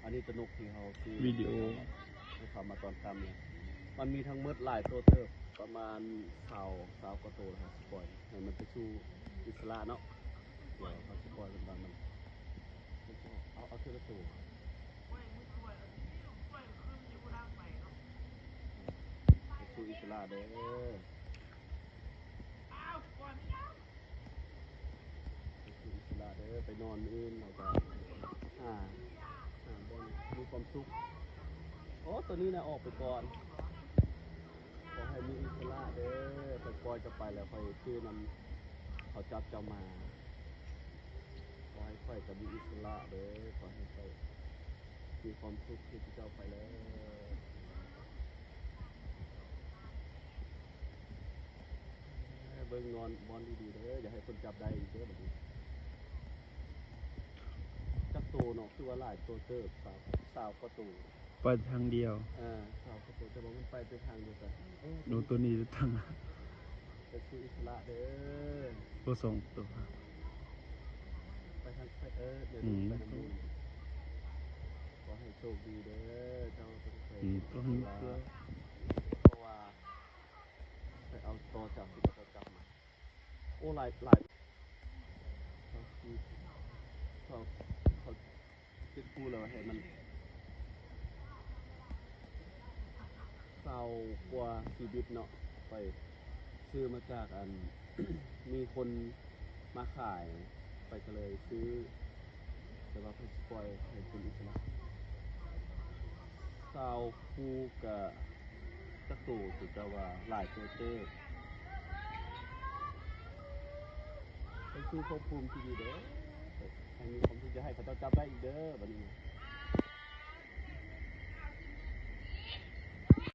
ອັນນີ້ຕົວນົກທີ່ເຮົາຊື້ ວິດີໂອ ໃຫ້ເຂົາມາຕອນຄ່ຳນີ້ ມັນມີທັງໝົດຫຼາຍໂຕເຕີບ ປະມານຊາວ ຊາວກວ່າໂຕ ແລ້ວເຮົາຊິປ່ອຍໃຫ້ມັນໄປສູ່ອິດສະຫຼະເນາະ. ດຽວເຮົາຊິປ່ອຍເພິ່ນວ່າມັນ ເອົາ ເອົາເທື່ອລະໂຕ ໄປສູ່ອິດສະຫຼະເດີ ໄປສູ່ອິດສະຫຼະເດີ ໄປນອນມື້ອື່ນ ແລ້ວກະຫາ ຫາບ່ອນມີຄວາມສຸກ. ໂອ້ ໂຕນີ້ນະອອກໄປກ່ອນ ຂໍໃຫ້ມີອິດສະຫຼະເດີ ຂ້ອຍປ່ອຍເຈົ້າໄປແລ້ວ ຂ້ອຍຊື້ນຳ ເຂົາຈັບເຈົ້າມາ ຂໍໃຫ້ຂ້ອຍກະມີອິດສະຫຼະເດີ ຂໍໃຫ້ຂ້ອຍມີຄວາມສຸກຄືເຈົ້າໄປເລີຍ. ເບິ່ງນອນບ່ອນດີໆເດີ ຢ່າໃຫ້ເພິ່ນຈັບໄດ້ອີກເດີບັດນີ້. ຈັກໂຕເນາະ ຄືວ່າຫຼາຍໂຕເຕີບ ຊາວ ຊາວກວ່າໂຕ. ໄປທາງດຽວ ເອີ ຊາວກວ່າໂຕ ແຕ່ວ່າມັນໄປແຕ່ທາງດຽວກັນ. ໂອ້ ໂຕນີ້ທາງ ໄປສູ່ອິດສະຫຼະເດີ ໂອ້ ສອງໂຕ ໄປທາງ ໄປ ເອີ ດຽວໄປນຳໝູ່. ຂໍໃຫ້ໂຊກດີເດີ ເຈົ້າຈະໄປ ອືມ ເພາະວ່າໄປເອົາຕໍ່ຈາກທີ່ເຂົາຈັບມາ. ໂອ້ ຫຼາຍ ຫຼາຍ ເຂົາ ເຂົາ ເຂົາ ເຈັບຄູ່ແລ້ວໃຫ້ມັນ ຊາວກວ່າຊີວິດເນາະ ຂ້ອຍຊື້ມາຈາກອັນ ມີຄົນມາຂາຍ ຂ້ອຍກະເລີຍຊື້ ແຕ່ວ່າເພິ່ນຊິປ່ອຍໃຫ້ເປັນອິດສະຫຼະ. ຊາວຄູ່ກະຈັກໂຕ ຄືເຈົ້າວ່າຫຼາຍໂຕເຕີບ. ໃຫ້ສູ້ຄວບຄຸມທີ່ດີເດີ ໃຫ້ມີຄວາມສຸກ ຢ່າໃຫ້ເຂົາເຈົ້າຈັບໄດ້ອີກເດີ ບັດນີ້ນະ.